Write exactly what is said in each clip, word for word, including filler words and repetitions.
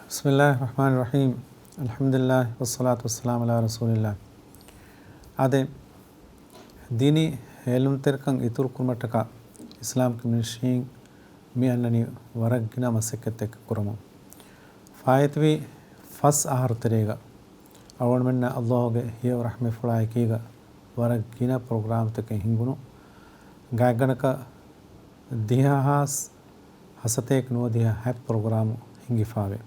بسم الله الرحمن الرحيم. الحمد لله والصلاة والسلام على رسول الله. އާދެ، ދީނީ އެލުންތެރިކަން އިތުރު ކުރުމަށްޓަކާ އިސްލާމް ކެމިސްޓްރީން މި އަންނަނީ ވަރަށް ގިނަ މަސައްކަތްތަކެއް ކުރަމުން. ފާއިތުވި ފަސް އަހަރު ތެރޭގަ އަޅުގަނޑުމެންނަށް އައްލާހުގެ ހެޔޮ ރަޙްމަތްފުޅާ އެކީގަ ވަރަށް ގިނަ ޕްރޮގްރާމްތަކެއް ހިންގުނު. ގާތްގަނޑަކަށް ދިހަ ހާސް ހަސަތޭކަ ނުވަދިހަ ހަތް ޕްރޮގްރާމު ހިންގިފާވޭ.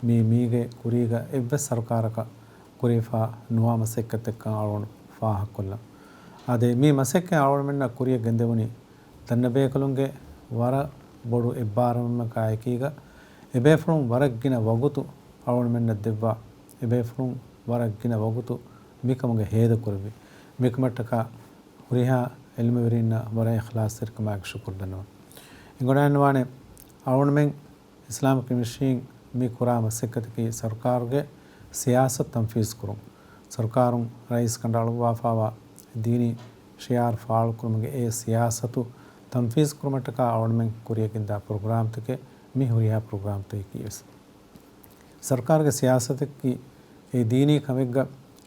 މީ މީގެ ކުރީގަ އެއްވެސް ސަރުކާރަކަށް ކުރެވިފާ ނުވާ މަސައްކަތެއްކަން އަޅުގަނޑު ފާހަގަކޮށްލަން. އާދެ، މި މަސައްކަތް އަޅުގަނޑުމެންނަށް ކުރިއަށް ގެންދެވުނީ ދަންނަބޭކަލުންގެ ވަރަށް ބޮޑު އެއްބާރުމެއްގާ އެކީގަ، އެބޭފުޅުން ވަރަށް ގިނަ ވަގުތު އަޅުގަނޑުމެންނަށް ދެއްވާ، އެބޭފުޅުން ވަރަށް ގިނަ ވަގުތު މިކަމުގެ ހޭދަ ކުރެއްވި. މިކަމަށްޓަކާ ހުރިހާ އިލްމުވެރިންނަށް ވަރަށް އިޚްލާޞްތެރިކަމާއެކު ޝުކުރު ދަންނަވަން. އެނގިވަޑައިގަންނަވާނެ، އަޅުގަނޑުމެން އިސްލާމް ކެމިސްޓްރީން މި ކުރާ މަސައްކަތަކީ ސަރުކާރުގެ ސިޔާސަތު ތަންފީޒު ކުރުން. ސަރުކާރުން ރައީސް ކަނޑައަޅުއްވާފާވާ ދީނީ ޝިޢާރު ފާޅުކުރުމުގެ އެ ސިޔާސަތު ތަންފީޒު ކުރުމަށްޓަކާ އަޅުގަނޑުމެން ކުރިއަށް ގެންދާ ޕްރޮގްރާމްތަކެއް މި ހުރިހާ ޕްރޮގްރާމްތަކަކީ ވެސް. ސަރުކާރުގެ ސިޔާސަތަކީ އެ ދީނީ ކަމެއްގަ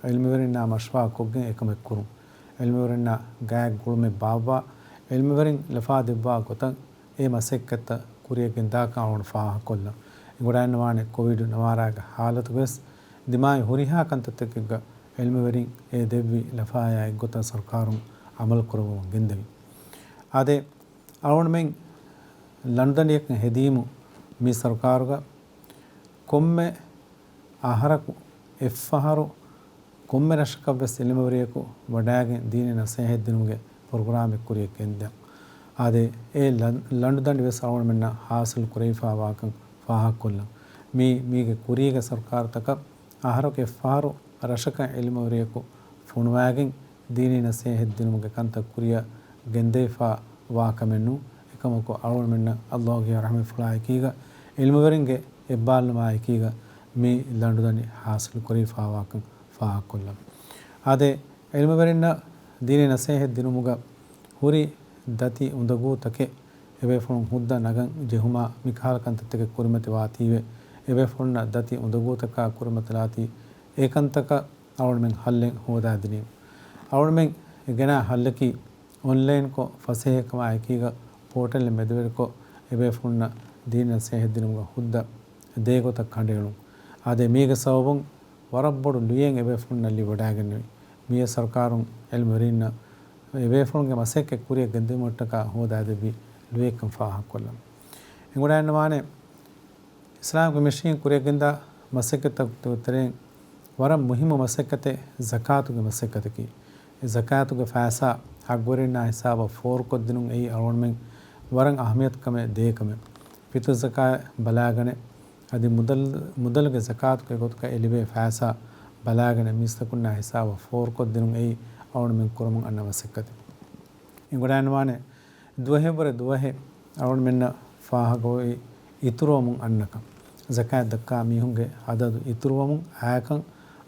އިލްމުވެރިންނާ މަޝްވަރާ ކޮށްގެން އެކަމެއް ކުރުން. އިލްމުވެރިންނާ ގާތް ގުޅުމެއް ބާއްވާ، އިލްމުވެރިން ލަފާ ދެއްވާ ގޮތަށް އެ މަސައްކަތްތައް ކުރިއަށް ގެންދާކަން އަޅުގަނޑު ފާހަގަކޮށްލަން. އެނގިވަޑައިގަންނަވާނެ ކޮވިޑް ނަވާރާގެ ހާލަތުގަވެސް ދިމާވި ހުރިހާ ކަންތައްތަކެއްގަ އިލްމުވެރިން އެ ދެއްވި ލަފާޔާ އެއްގޮތަށް ސަރުކާރުން އަމަލު ކުރައްވަމުން ގެންދެވި. އާދެ، އަޅުގަނޑުމެން ލަނޑުދަނޑިއަކަށް ހެދީމު މި ސަރުކާރުގަ ކޮންމެ އަހަރަކު އެއްފަހަރު ކޮންމެ ރަށަކަށް ވެސް އިލްމުވެރިޔަކު ވަޑައިގެން ދީނީ ނަސޭހަތް ދިނުމުގެ ޕްރޮގްރާމެއް ކުރިއަށް ގެންދަން. އާދެ، އެ ލަން-، ލަނޑުދަނޑި ވެސް އަޅުގަނޑުމެންނަށް ހާސިލް ކުރެވިފާވާކަން ފާހަގަކޮށްލަން. މީ، މީގެ ކުރީގެ ސަރުކާރުތަކަށް އަހަރަކު އެއްފަހަރު ރަށަކަށް އިލްމުވެރިޔަކު ފޮނުވައިގެން ދީނީ ނަސޭހަތް ދިނުމުގެ ކަންތައް ކުރިއަށް ގެންދެވިފާ ވާ ކަމެއް ނޫން. އެކަމަކު އަޅުގަނޑުމެންނަށް އައްލާހުގެ ރަޙްމަތްފުޅާ އެކީގަ، އިލްމުވެރިންގެ އެއްބާރުލުމާ އެކީގަ މި ލަނޑުދަނޑި ހާސިލް ކުރެވިފާވާކަން ފާހަގަކޮށްލަން. އާދެ، އިލްމުވެރިންނަށް ދީނީ ނަސޭހަތް ދިނުމުގަ ހުރި ދަތި އުނދަގޫތަކެއް އެބޭފުޅުން ހުއްދަ ނަގަން ޖެހުމާ މިކަހަލަ ކަންތައްތަކެއް ކުރިމަތިވާތީވެ، އެބޭފުޅުންނަށް ދަތި އުނދަގޫތަކާ ކުރިމަތިލާތީ އެ ކަންތަކަށް އަޅުގަނޑުމެން ހައްލެއް ހޯދާދިނީ. އަޅުގަނޑުމެން ގެނައި ހައްލަކީ އޮންލައިންކޮށް ފަސޭހަކަމާ އެކީގަ ޕޯޓަލެއް މެދުވެރިކޮށް އެބޭފުޅުންނަށް ދީނީ ނަސޭހަތް ދިނުމުގަ ހުއްދަ ދޭގޮތަށް ކަނޑައެޅުން. އާދެ، މީގެ ސަބަބުން ވަރަށް ބޮޑު ލުޔެއް އެބޭފުޅުންނަށް ލިބިވަޑައިގެންނެވި. މިއީ ސަރުކާރުން އިލްމުވެރިންނަށް އެބޭފުޅުންގެ މަސައްކަތް ކުރިއަށް ގެންދިއުމަށްޓަކާ ހޯދާދެއްވި ލުޔެއްކަން ފާހަގަކޮށްލަން. އެނގިވަޑައިގަންނަވާނެ، އިސްލާމް ކެމިސްޓްރީން ކުރިއަށް ގެންދާ މަސައްކަތްތަކުގެ ތެރެއިން ވަރަށް މުހިއްމު މަސައްކަތެއް ޒަކާތުގެ މަސައްކަތަކީ. އެ ޒަކާތުގެ ފައިސާ ހައްގުވެރިންނާ ހިސާބަށް ފޯރުކޮށްދިނުން އެއީ އަޅުގަނޑުމެން ވަރަށް އަހަމިޔަތުކަމެއް ދޭ ކަމެއް. ފިތުރު ޒަކާތް ބަލާގަނެ، އަދި މުދަލް-، މުދަލުގެ ޒަކާތުގެ ގޮތުގަ އެ ލިބޭ ފައިސާ ބަލާގަނެ މީސްތަކުންނާ ހިސާބަށް ފޯރުކޮށްދިނުން އެއީ އަޅުގަނޑުމެން ކުރަމުން އަންނަ މަސައްކަތެއް. އެނގިވަޑައިގަންނަވާނެ، ދުވަހެއްވުރެ ދުވަހެއް އަޅުގަނޑުމެންނަށް ފާހަގައޮތް އިތުރުވަމުން އަންނަކަން. ޒަކާތް ދައްކާ މީހުންގެ އަދަދު އިތުރުވަމުން އައިކަން،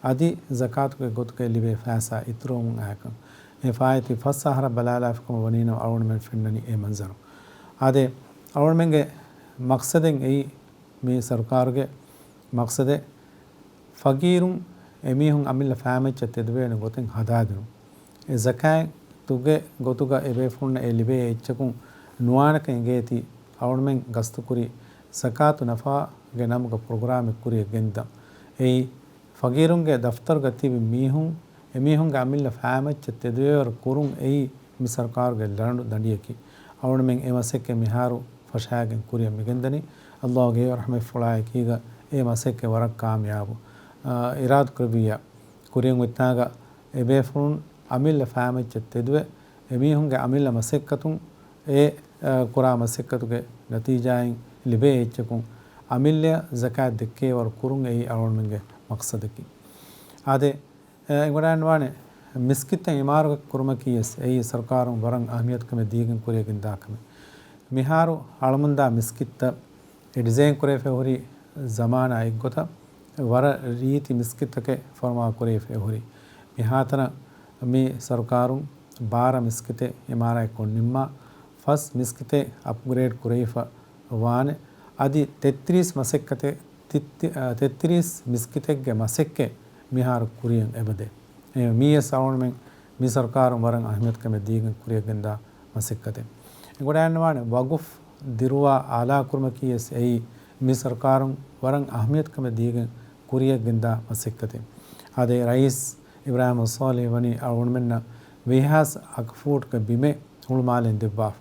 އަދި ޒަކާތުގެ ގޮތުގައި ލިބޭ ފައިސާ އިތުރުވަމުން އައިކަން. އެ ފާއިތުވި ފަސް އަހަރަށް ބަލާލާފިކަމަށް ވަނީނަމަ އަޅުގަނޑުމެން ފެންނަނީ އެ މަންޒަރު. އާދެ، އަޅުގަނޑުމެންގެ މަޤްޞަދެއް އެއީ، މި ސަރުކާރުގެ މަޤްޞަދެއް ފަގީރުން އެމީހުން އަމިއްލަ ފައިމައްޗަށް ތެދުވޭނެ ގޮތެއް ހަދާދިނުން. އެ ޒަކާތުގެ ގޮތުގަ އެބޭފުޅުންނަށް އެ ލިބޭ އެއްޗަކުން ނުވާނެކަން އެނގޭތީ، އަޅުގަނޑުމެން ގަސްތުކުރި ޒަކާތު ނަފާގެ ނަމުގަ ޕްރޮގްރާމެއް ކުރިއަށް ގެންދަން. އެއީ، ފަގީރުންގެ ދަފްތަރުގަ ތިބި މީހުން، އެމީހުންގެ އަމިއްލަ ފައިމައްޗަށް ތެދުވޭވަރު ކުރުން އެއީ މި ސަރުކާރުގެ ލަނޑު ދަނޑިއަކީ. އަޅުގަނޑުމެން އެ މަސައްކަތް މިހާރު ފަށާގެން ކުރިއަށް މިގެންދަނީ. އައްލާހުގެ ރަޙްމަތްފުޅާއެކީގަ އެ މަސައްކަތް ވަރަށް ކާމިޔާބު، އާ، އިރާދަކުރެއްވިއްޔާ، ކުރިއަށް އޮތްތާގަ އެބޭފުޅުން އަމިއްލަ ފައިމައްޗަށް ތެދުވެ، އެމީހުންގެ އަމިއްލަ މަސައްކަތުން އެ، އާ، ކުރާ މަސައްކަތުގެ ނަތީޖާއިން ލިބޭ އެއްޗަކުން އަމިއްލަޔަށް ޒަކާތް ދެއްކޭވަރު ކުރުން އެއީ އަޅުގަނޑުމެންގެ މަޤްޞަދަކީ. އާދެ، އެ، އެނގިވަޑައިގަންނަވާނެ، މިސްކިތްތައް އިމާރާތް ކުރުމަކީ ވެސް އެއީ ސަރުކާރުން ވަރަށް އަހަމިޔަތުކަމެއް ދީގެން ކުރިއަށް ގެންދާ ކަމެއް. މިހާރު އަޅަމުންދާ މިސްކިތްތައް އެ ޑިޒައިން ކުރެވިފައި ހުރި ޒަމާނާ އެއްގޮތަށް ވަރަށް ރީތި މިސްކިތްތަކެއް ފަރުމާ ކުރެވިފައި ހުރި. މިހާތަނަށް މި ސަރުކާރުން ބާރަ މިސްކިތެއް އިމާރާތްކޮށް ނިންމާ، ފަސް މިސްކިތެއް އަޕްގްރޭޑް ކުރެވިފަ ވާނެ. އަދި ތެއްތިރީސް މަސައްކަތެއް ތި-، ތި-، އާ، ތެއްތިރީސް މިސްކިތެއްގެ މަސައްކަތް މިހާރު ކުރިޔަށް އެބަދޭ. އެ، މީވެސް އަޅުގަނޑުމެން މި ސަރުކާރުން ވަރަށް އަހަމިޔަތުކަމެއް ދީގެން ކުރިޔަށްގެންދާ މަސައްކަތެއް. އެ ގޮޑައިންނަވާނެ ވަގުފް ދިރުވާ އާލާކުރުމަކީވެސް އެއީ މި ސަރުކާރުން ވަރަށް އަހަމިޔަތުކަމެއް ދީގެން ކުރިޔަށްގެންދާ މަސައްކަތެއް. އާދެ، ރައީސް އިބްރާހިމް ޞާލިޙް ވަނީ އަޅުގަނޑުމެންނަށް ވެއްޖިއްޔާސް އަކަފޫޓްގެ ބިމެއް ހުޅުމާލެން ދެއްވާފަ.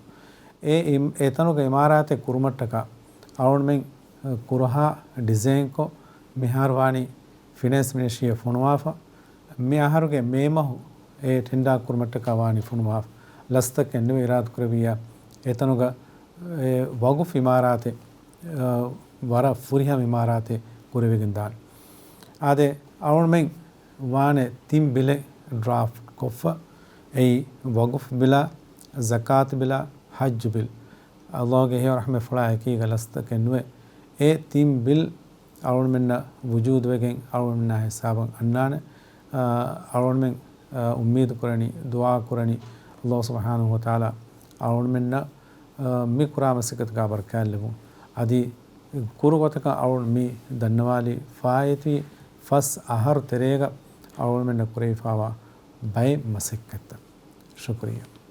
އެ އިމް-، އެތަނުގެ އިމާރާތެއް ކުރުމަށްޓަކާ އަޅުގަނޑުމެން ކުރަހާ ޑިޒައިންކޮށް މިހާރު ވާނީ ފިނޭންސް މިނިސްޓްރީއަށް ފޮނުވާފަ. މި އަހަރުގެ މޭ މަހު އެ ޓެންޑާ ކުރުމަށްޓަކާ ވާނީ ފޮނުވާފަ. ލަސްތަކެއް ނުވެ އިރާދަކުރެއްވިއްޔާ އެތަނުގަ އެ ވަގުފް އިމާރާތެއް، އަ، ވަރަށް ފުރިހަމަ އިމާރާތެއް ކުރެވިގެން ދާނެ. އާދެ، އަޅުގަނޑުމެން ވާނެ ތިން ބިލެއް ޑްރާފްޓް ކޮށްފަ. އެއީ ވަގުފް ބިލާ، ޒަކާތު ބިލާ، ޙައްޖު ބިލް. އަލްލާހުގެ ހެޔޮ ރަޙްމަތް ފުޅާ އެކީގަ ލަސްތަކެއް ނުވެ. އެ ތިން ބިލް އަޅުގަނޑުމެންނަށް ވުޖޫދުވެގެން އަޅުގަނޑުމެންނާ ހިސާބަށް އަންނާނެ. އަ، އަޅުގަނޑުމެން، އަ، އުއްމީދު ކުރަނީ، ދުޢާ ކުރަނީ، އަލްލާހު ސުބްޙާނަހު ވަތަޢާލާ އަޅުގަނޑުމެންނަށް، އަ، މި ކުރާ މަސައްކަތުގަ ބަރަކާތް ލެއްވުން. އަދި ކުރު ގޮތަކަށް އަޅުގަނޑު މި ދަންނަވާލީ ފާއިތުވި ފަސް އަހަރު ތެރޭގަ އަޅުގަނޑުމެންނަށް ކުރެވިފާވާ ބައެއް މަސައްކަތްތައް. ޝުކުރިއްޔާ.